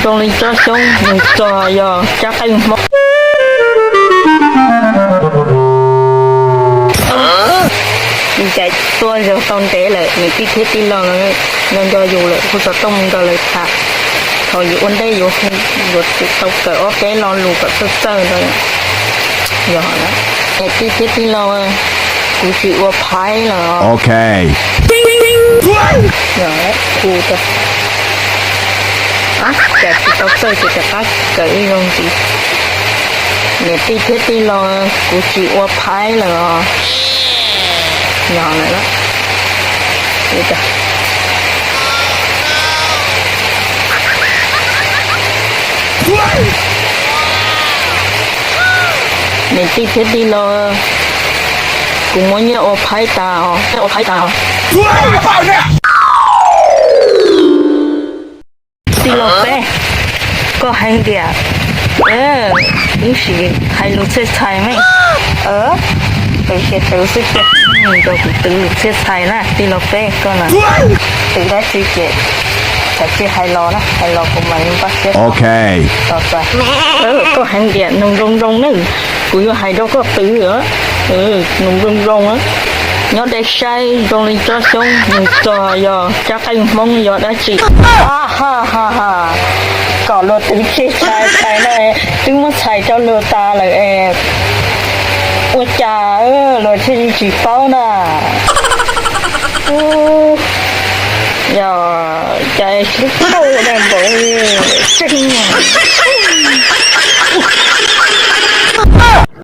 Zoo li tsob xyoob mus txog yog rab qeej Hmoob. Ncaim tuaj zaug tau ntev lawm, niam tij thiab tij laug nco nco yus lawm, hu xov tooj mus nrog lawv tham. Thaum yus ua ntej yus yuav tsum tau kawm ob peb lo lus kom txawj txawj ntawd. Yog, niam tij thiab tij laug, kuv tsis ua phaib lawm. Yog, kuv cas tsis tau txawj ces rov qab kawm ib zaug ntxiv. Niam tij thiab tij laug, kuv tsis ua phaib lawm os. Yog lawm. Niam tij thiab tij laug, kuv muab nyiaj ua phaib tas os, nyiaj ua phaib tas os. Tij laug Peb, koj heev tiag. Wb sim hais lus txhiaj txhais me. Twv xwb, rau kuv twv lus txhiaj txhais na, tij laug Peb koj na. Twv dab tsi ces kav tsij hais los na, hais los kuv mam li npaj siab. Koj heev tiag, noog zoo zoo nawb. Kuv yuav hais rau koj twv, noog zoo zoo. Nyob deb saib zoo li tsob xyoob mus txog yog rab qeej Hmoob yog dab tsi? Kom luag twv txhiaj txhais txhais na, twb muab txhais rau luag tas lawm es ua cas luag thiaj li tsis paub na? Yog cas lub kauj daj npaum tseeg.